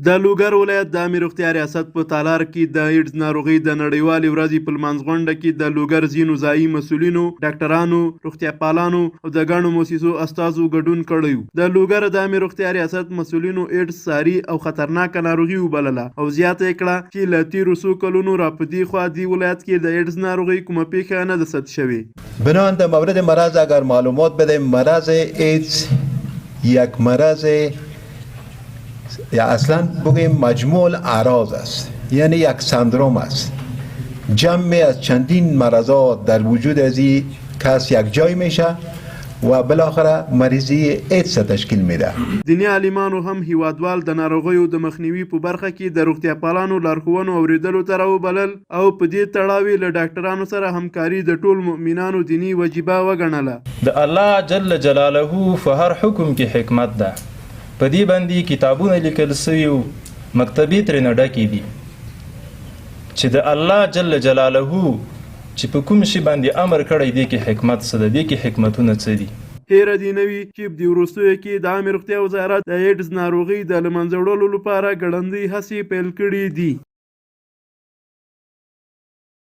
د لوګر ولایت د عامې روغتیا ریاست په تالار کې د ایډز ناروغۍ د نړیوالې ورځې په لمانځغونډه کې د لوګر ځینو ځایي مسؤلینو، ډاکټرانو، روغتیاپالانو او د ګڼو موسسو استازو ګډون کړی و. د لوګر د عامې روغتیا ریاست مسؤلینو ایډز ساري او خطرناکه ناروغي وبلله او زیاته یې کړه چې له تېرو څو کلونو راپدیخوا دې ولایت کې د ایډز ناروغۍ کومه پېښه نه ده ثبت شوې. بناء در مورد مرض اگر معلومات بدیم، مرض ایدز یک مرض یا اصلا بگوییم مجموع الاعراض است، یعنی یک سندروم است، جمع از چندین مرضات در وجود از این کس یک جای میشه و بالاخره مریضی ایدز تشکیل میده. دیني عالمانو هم هیوادوال د ناروغیو د مخنیوي په برخه کې د روغتیاپالانو لارښوونو اورېدلو ته راوبلل او په دې تړاو یې له ډاکټرانو سره همکاري د ټول مؤمنانو دیني وجیبه وګڼله. د الله جل جلاله فه هر حکم کې حکمت ده، په دې باندې کتابونه لیکل سوي او مکتبې ترېنه ډکې دي چې د الله جل جلاله چې په کوم شي باندې امر کړی دې کې حکمت څه ده، دې کې حکمتونه څه دي. هېره دې نه وي چې په دې وروستیو کې د عامې روغتیا وزارت د ایډز ناروغۍ د له منځه وړلو لپاره ګړندۍ هڅې پیل کړې دي.